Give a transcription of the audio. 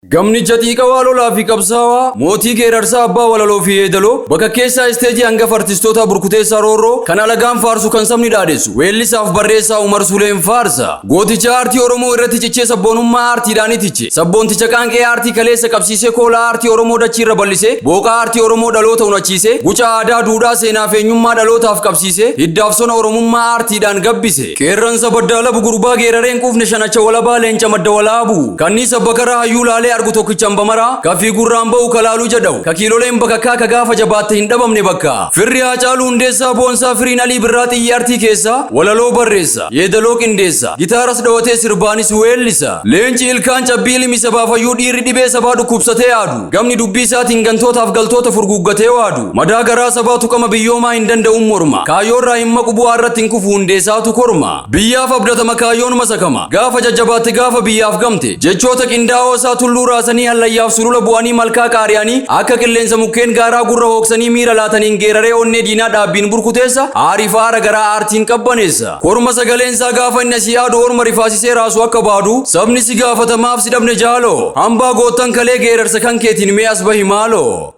Gamnicha xiiqawaa lolaa fi qabsaawaa mootii geerarsaa abbaa walaloo fi yeedaloo bakka keessaa isteejii hangafa artistoota burkuteessaa roorroo kan alagaan faarsu kan sabni dhaadessu weellisaaf barreessaa Umar Suleen faarsa. Gooticha aartii Oromoo irratti cichee sabboonummaa aartiidhaan itiche sabboonticha qaanqee aartii kaleessa qabsiisee koolaa aartii Oromoo dachii irra bal'isee booqaa aartii Oromoo dhaloota unachiise guca aadaa duudhaa seenaa fi eenyummaa dhalootaaf qabsiise hiddaaf sona Oromummaa aartiidhaan gabbise. Qeerransa baddaala bugurbaa geerareen quufne shanacha walabaa leenca madda walaabu kanniisa bakaraa hayyuu laalee argu tokkichaan bamaraa kafii gurraan ba'u kalaaluu jedhamu kakiiloleen bakakkaa ka gaafa jabaatte hin dhabamne bakka firri Haacaaluu Hundeessaa Boonsaa firiin Alii Birraa xiyyaartii keessa walaloo barreessa yeedaloo qindeessa gitaaras dhawatee sirbaanis weellisa leenci ilkaan cabbii ilmi sabaafayyuu dhiirri dhibee sabaa dhukkubsatee yaadu gamni dubbii isaatiin gantootaaf galtoota furguggatee waadu madaa garaa sabaa tuqama biyyoomaa hin danda'uun morma kaayyoorraa hin maqu bu'aa irratti hin kufu hundeessaatu korma biyyaaf abdatama kaayyoon masakama gaafa jajjabaatte gaafa biyyaaf gamte jechoota qindaa'oo isaa tulluu raasanii hallayyaaf sulula bu'anii malkaa qaari'anii akka qilleensa mukkeen gaaraa gurra hooksanii miira laataniin geeraree onnee diinaa dhaabbiin burkuteessa aariif aara garaa aartiin qabbaneessa korma sagaleensaa gaafa inni asii yaadu orma rifaasisee raasu akka baadu sabni si gaafatamaaf si dhabne jaaloo hambaa goottan kalee geerarsa kan keetiin mee as bahi maaloo.